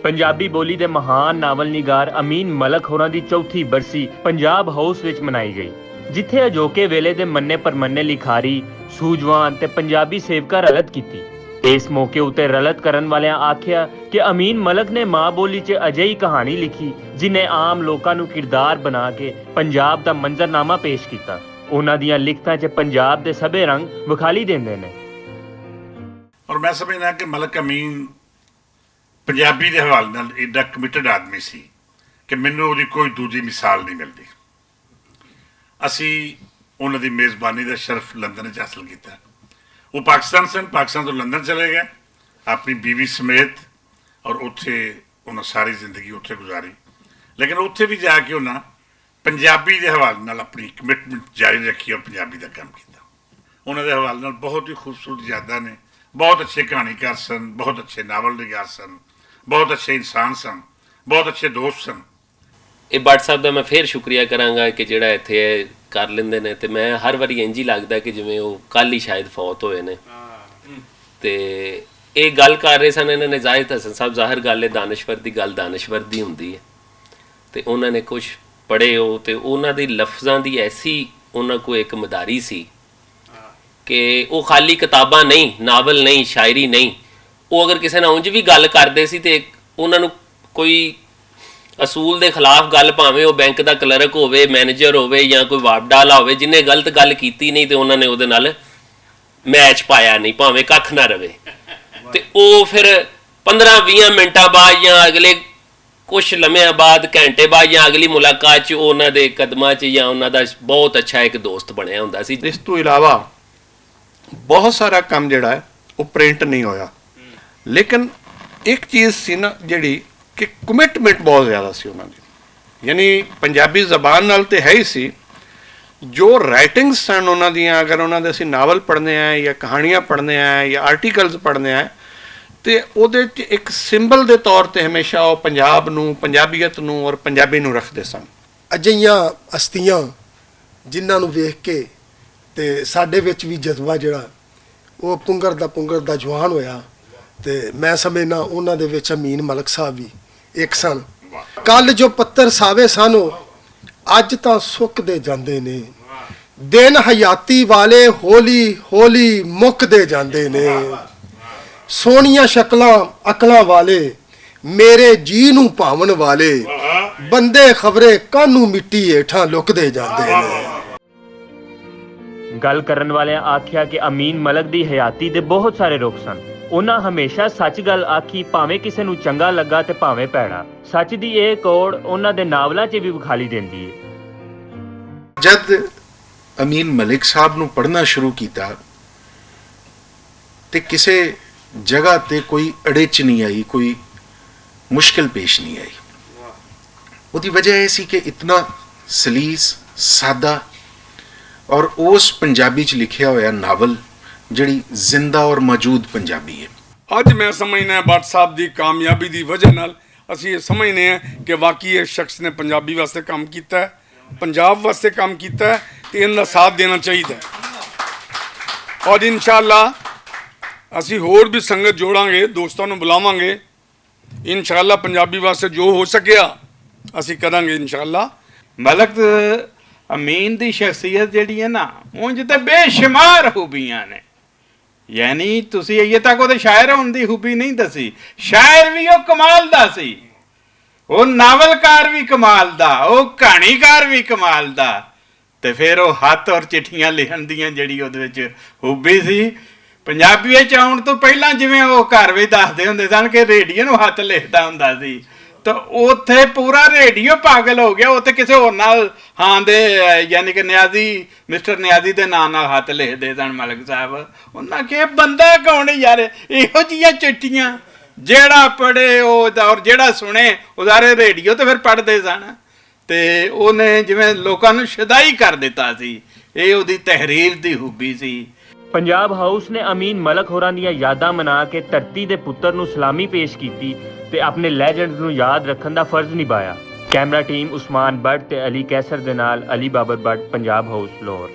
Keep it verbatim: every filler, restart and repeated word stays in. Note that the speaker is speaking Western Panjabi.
پنجابی بولی دے مہان ناول نگار امین ملک ہوراں دی چوتھی برسی پنجاب ہاؤس وچ منائی گئی، جتھے اجوکے ویلے دے مننے پرمننے لکھاری، سوجوان تے پنجابی سیوکاں رلت کیتی۔ اس موقع اتے رلت کرن والیاں آکھیا کہ امین ملک نے ماں بولی چ اجہی کہانی لکھی، جن نے عام لوکاں نوں کردار بنا کے پنجاب دا منظرنامہ پیش کیتا۔ انہاں دیاں لکھتاں چ پنجاب دے سبھے رنگ وکھالی دیندے نے۔ اور میں سمجھنا کہ ملک امین پنجابی دے حوالے نال ایڈا کمیٹڈ آدمی سی کہ مینوں اودی کوئی دوجی مثال نہیں ملدی۔ اسی انہاں دی میزبانی دا شرف لندن وچ حاصل کیتا۔ وہ پاکستان سن، پاکستان تو لندن چلے گئے اپنی بیوی سمیت، اور اتھے انہاں ساری زندگی اتھے گزاری۔ لیکن اتھے بھی جا کے انہاں پنجابی دے حوالے نال اپنی کمٹمنٹ جاری رکھی اور پنجابی دا کام کیتا۔ انہاں دے حوالے نال بہت ہی خوبصورت یاداں نے۔ بہت اچھے کہانی کار سن، بہت اچھے ناول نگار سن، بہت اچھے انسان سن، بہت اچھے دوست سن۔ اے بٹ صاحب دا میں فیر شکریہ کراں گا کہ جیہڑا اتھے کر لیندے نے، تے میں ہر واری انجی لگدا کہ جیویں او کل ہی شاید فوت ہوئے نے۔ تے اے گل کر رہے سن انہاں نے، زاہد حسن صاحب، ظاہر گل اے دانشور دی گل دانشور دی ہوندی اے۔ تے انہاں نے کچھ پڑھے ہو تے انہاں دی لفظاں دی ایسی انہاں کو ایک مداری سی کہ او خالی کتاباں نہیں، ناول نہیں، شاعری نہیں، او اگر کسے نال اونج وی گل کردے سی تے انہاں نوں کوئی اصول دے خلاف گل، پاویں او بینک دا کلرک ہووے، مینیجر ہووے یا کوئی وابڈا والا ہووے، جنہیں غلط گل کیتی نہیں تے انہاں نے اودے نال میچ پایا نہیں، پاویں ککھ نہ رہے۔ تے او پھر پندرہ ویہاں منٹاں بعد یا اگلے کچھ لمحیاں بعد، گھنٹے بعد یا اگلی ملاقات چ او انہاں دے قدماں چ یا انہاں دا بہت اچھا ایک دوست بنیا ہوندا سی۔ اس تو علاوہ بہت سارا کم جڑا ہے، وہ پرنٹ نہیں ہویا۔ لیکن ایک چیز سی نا، جڑی کہ کمٹمنٹ بہت زیادہ سی انہاں دی۔ یعنی پنجابی زبان نال تے ہے ہی سی، جو رائٹنگز سن انہاں دیاں، اگر انہاں دے اسی ناول پڑھنے آئے یا کہانیاں پڑھنے آئے یا آرٹیکلز پڑھنے آئے، تے اودے چ ایک سمبل دے طور تے ہمیشہ او پنجاب نوں، پنجابیت نوں اور پنجابی نوں رکھدے سن۔ اجہیاں ہستیاں جنہاں نوں ویکھ کے تے ساڈے وچ وی جذبہ جڑا او پنگر دا پنگر دا جوان ہویا۔ تے میں سمجھنا انہاں دے وچ امین ملک صاحب وی ایک سن۔ کل جو پتر ساوے سن او اج تاں سک دے جاندے نے۔ دن حیاتی والے ہولی ہولی مک دے جاندے نے۔ سونیاں شکلاں اکلاں والے میرے جی نوں پاون والے بندے خبرے کانوں مٹی ہیٹھاں لک دے جاندے نے۔ گل کرن والیاں آکھیا کہ امین ملک دی حیاتی دے بہت سارے رخ سن۔ انہاں ہمیشہ سچ گل آکھی، بھاویں کسے نوں چنگا لگا تے بھاویں پیڑا۔ سچ دی ایہہ کوڑ انہاں دے ناولاں چ وی وکھالی دیندی ہے۔ جد امین ملک صاحب نوں پڑھنا شروع کیتا تے کسے جگہ تے کوئی اڑچ نہیں آئی، کوئی مشکل پیش نہیں آئی۔ اودی وجہ ایہہ سی کہ اتنا سلیس، سادہ اور اوس پنجابی چ لکھیا ہویا ناول جڑی زندہ اور موجود پنجابی ہے۔ اج میں سمجھنا ہے بٹ صاحب دی کامیابی دی وجہ نال اسی یہ سمجھنے ہیں کہ واقعی اس شخص نے پنجابی واسطے کام کیتا ہے، پنجاب واسطے کام کیتا ہے، تے ان دا ساتھ دینا چاہیدا ہے۔ اور انشاءاللہ اسی ہور بھی سنگت جوڑاں گے، دوستاں نوں بلاواں گے۔ انشاءاللہ پنجابی واسطے جو ہو سکیا اسی کراں گے انشاءاللہ۔ ملک امین دی شخصیت جیڑی ہے نا، اونج تے بے شمار خوبیاں نے۔ یعنی تسی ایہ تک اوہدے شاعر ہون دی خوبی نہیں دسی، شاعر وی او کمال دا سی، او ناول کار وی کمال دا، او کہانی کار وی کمال دا۔ تے فیر او ہتھ اور چٹھیاں لکھن دیاں جیڑی اوہدے وچ خوبی سی۔ پنجابی وچ آؤن توں پہلاں جیویں او گھر وچ دسدے ہوندے سن کہ ریڈیو نوں ہتھ لکھدا ہوندا سی، تے اوتھے پورا ریڈیو پاگل ہو گیا۔ اوتھے کسے ہور نال ہاں دے، یعنی کہ نیازی، مسٹر نیازی دے ناں نال ہتھ لکھدے سن ملک صاحب۔ انہاں کہ بندہ کون ہے یار، ایہو جیاں چٹھیاں جیڑا پڑھے او اور جیڑا سنے او سارے ریڈیو تے پھر پڑھدے سن۔ تے اونے جویں لوکاں نوں شدائی کر دتا سی۔ اے اوہدی تحریر دی خوبی سی۔ پنجاب ہاؤس نے امین ملک ہوراں دیاں یاداں منا کے دھرتی دے پتر نوں سلامی پیش کیتی تے اپنے لیجنڈز نوں یاد رکھن دا فرض نبھایا۔ کیمرہ ٹیم عثمان بٹ تے علی قیصر دے نال علی بابر بٹ، پنجاب ہاؤس، لاہور۔